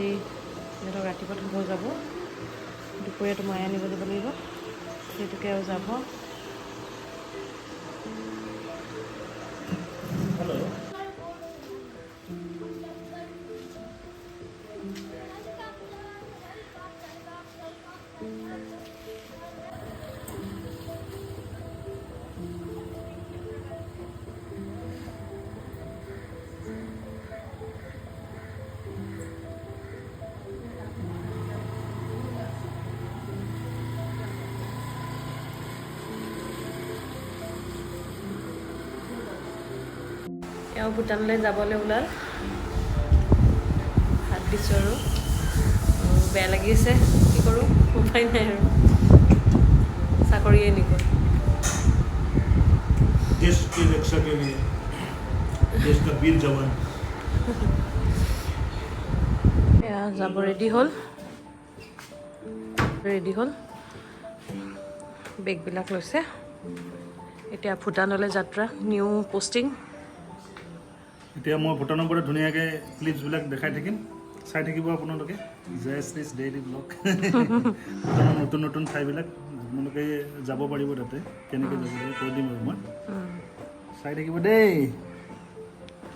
আজি সিহঁতক ৰাতিপুৱা থ'ব যাব, দুপৰীয়াটো মায়ে আনিব যাব লাগিব, সেইটোকে আৰু যাব। এওঁ ভূটানলৈ যাবলৈ ওলাল, হাত দিছোঁ আৰু বেয়া লাগি আছে, কি কৰোঁ উপায় নাই আৰু, চাকৰিয়ে নিগ'ল। देश की रक्षा के लिए, देश का वीर जवान। এয়া যাব ৰেডি হ'ল, ৰেডি হ'ল, বেগবিলাক লৈছে। এতিয়া ভূটানলৈ যাত্ৰা, নিউ পষ্টিং। এতিয়া মই ভূটানৰ পৰা ধুনীয়াকৈ ক্লিপছবিলাক দেখাই থাকিম, চাই থাকিব আপোনালোকে জয়শ্ৰীজ ডেইলি ব্লগ। ভূটানৰ নতুন নতুন ঠাইবিলাক আপোনালোকে যাব পাৰিব, তাতে কেনেকৈ যাব লাগিব কৈ দিম আৰু মই, চাই থাকিব দেই।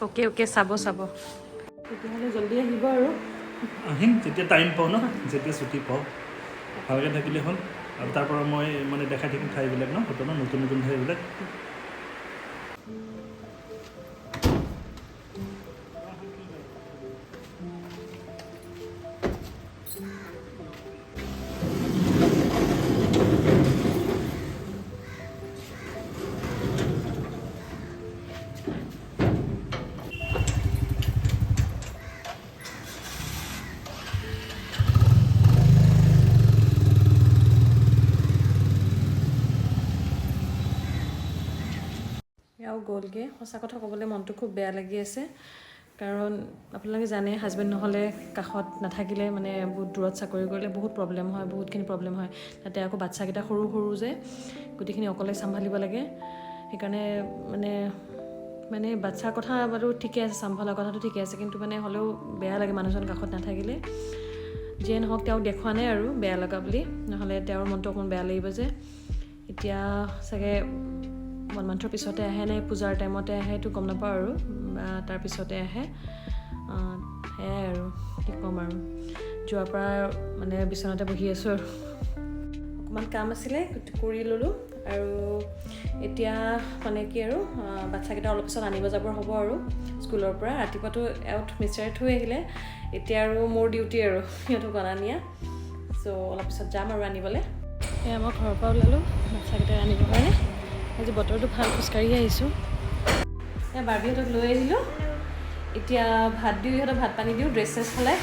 অ'কে অ'কে, চাব চাব। তেতিয়াহ'লে জল্দি আহিব আৰু। আহিম যেতিয়া টাইম পাওঁ ন, যেতিয়া ছুটি পাওঁ। ভালকৈ থাকিলে হ'ল আৰু। তাৰ পৰা মই মানে দেখাই থাকিম ঠাইবিলাক ন, ভূটানৰ নতুন নতুন ঠাইবিলাক। এয়াও গ'লগৈ। সঁচা কথা ক'বলৈ মনটো খুব বেয়া লাগি আছে, কাৰণ আপোনালোকে জানে হাজবেণ্ড নহ'লে, কাষত নাথাকিলে, মানে বহুত দূৰত চাকৰি কৰিলে বহুত প্ৰব্লেম হয়, বহুতখিনি প্ৰব্লেম হয়। তাতে আকৌ বাচ্ছাকেইটা সৰু সৰু যে, গোটেইখিনি অকলে চম্ভালিব লাগে। সেইকাৰণে মানে মানে বাচ্ছাৰ কথা বাৰু ঠিকে আছে, চম্ভালাৰ কথাটো ঠিকে আছে, কিন্তু মানে হ'লেও বেয়া লাগে মানুহজন কাষত নাথাকিলে। যিয়ে নহওক, তেওঁক দেখুওৱা নাই আৰু বেয়া লগা বুলি, নহ'লে তেওঁৰ মনটো অকণমান বেয়া লাগিব যে। এতিয়া চাগে ওৱান মান্থৰ পিছতে আহে নে পূজাৰ টাইমতে আহে, সেইটো গম নাপাওঁ আৰু, বা তাৰ পিছতে আহে। সেয়াই আৰু কি ক'ম আৰু, যোৱাৰ পৰা মানে বিচনাতে বহি আছোঁ আৰু। অকণমান কাম আছিলে, কৰি ল'লোঁ আৰু এতিয়া মানে কি আৰু, বাচ্ছাকেইটা অলপ পিছত আনিব যাবৰ হ'ব আৰু স্কুলৰ পৰা। ৰাতিপুৱাতো এওঁ মিষ্টাৰে থৈ আহিলে, এতিয়া আৰু মোৰ ডিউটি আৰু সিহঁতক অনা নিয়া। চ' অলপ পিছত যাম আৰু আনিবলৈ। এয়া মই ঘৰৰ পৰা ওলালোঁ বাচ্ছাকেইটা আনিবৰ কাৰণে। আজি বতৰটো ভাল, খোজকাঢ়ি আহিছোঁ। এয়া বাৰ্বিহঁতক লৈ আহিলোঁ, এতিয়া ভাত দিওঁ ইহঁতক, ভাত পানী দিওঁ, ড্ৰেছ চেছ সলাই।